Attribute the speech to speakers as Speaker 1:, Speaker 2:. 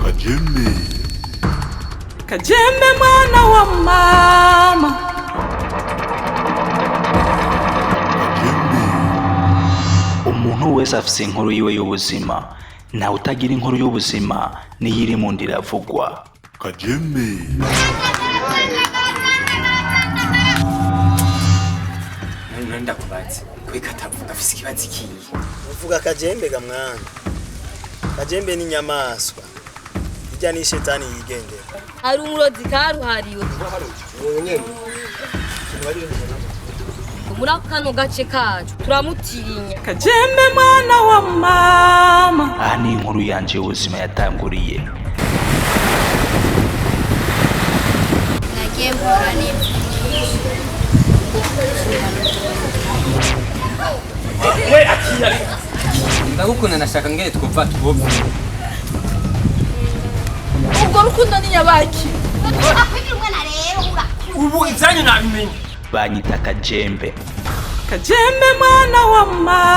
Speaker 1: Kajembe.
Speaker 2: Kajembe mwana wa mama.
Speaker 1: Kajembe.
Speaker 3: Umuntu wese afise inkuru yiwe y'ubuzima. Ntawe utagira inkuru y'ubuzima, niyo iri mu nda iravugwa.
Speaker 1: Kajembe.
Speaker 4: None ndakubaze, kweka atavuga, afise ikibazo ikiye?
Speaker 5: Uvuga akajembe ga mwana. Kajembe ni inyamaswa irya ni shetani yigendera.
Speaker 6: Hari umurozi karuhariwe muri kano gace kacu, turamutinya.
Speaker 2: Kajembe mwana wa mama.
Speaker 3: Aha ni inkuru yanje y'ubuzima yatanguriye.
Speaker 7: Nagiye mpura n'imfu nyinshi.
Speaker 4: Ndagukunda, nashaka ngene twumva twumva.
Speaker 2: Ubwo rukundo ni nyabaki?
Speaker 7: Akwigira umwana rero urakura.
Speaker 4: Ubu ivyanyu nabimenye.
Speaker 3: Banyita Kajembe.
Speaker 2: Kajembe mwana wa mama.